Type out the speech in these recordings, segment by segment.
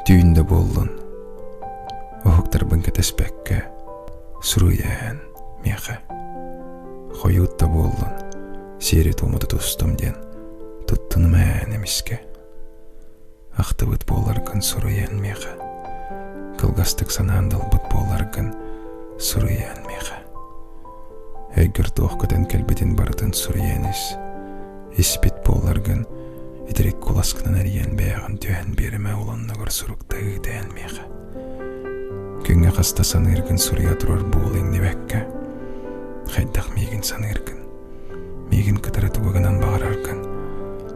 Түүн да буоллун, уһуктарбын кэтэспэккэ, суруйан миэхэ. Хойут да буоллун, сиэри-туому тутустум диэн туттунум ээн эмискэ. Ахтыбыт буоларгын суруйан миэхэ, кылгастык санаан да ылбыт буоларгын суруйан миэхэ. Өйгөр туох көтөн кэлбитин барытын суруйан ис, испит буоларгын итирик куласкынан эрийэн бэйэҕин түһэн биэримэ ол оннугар сурукта ыытаан миэхэ. Күҥҥэ хаста саныыргын суруйа турар буол иҥнибэккэ, хайдах миигин саныыргын, миигин кытары тугу гынан баҕараргын,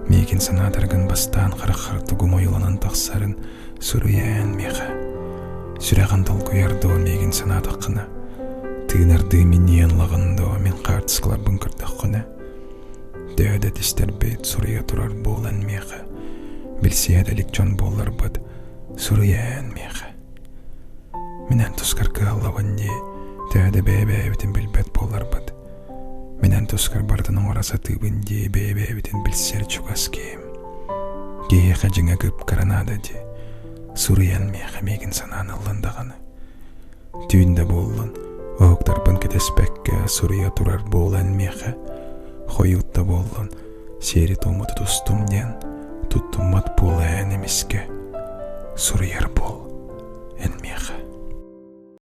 миигин санаатаргын бастаан хараххар тугум ойууланан тахсарын суруйаан миэхэ. Сүрэҕин долгуйар дуо миигин санаатаххына, тыынардыы минньийэн ылаҕын дуо мин хаартыскаларбын көрдөххүнэ, төһө да этистэрбит суруйа турар буолан миэхэ, билсиһэ да илик дьон буолларбыт, суруйаан миэхэ. Мин эн тускар кыһаллабын дии, төһө да бэйэ-бэйэбитин билбэт буолларбыт, Мин эн тускар барытын оҥоро сатыыбын дии бэйэ-бэйэбитин билсэр чугас киһим. Киһиэхэ дьиҥэ кып-кыра наада дии. Суруйан миэхэ миигин санаан ыллын даҕаны. Түүн да буоллун, уһуктарбын кэтэспэккэ суруйа турар буолан миэхэ, хойут да буоллун, сиэри-туому тутустум диэн туттуммат буола эн эмискэ. Суруйар буол эн миэхэ.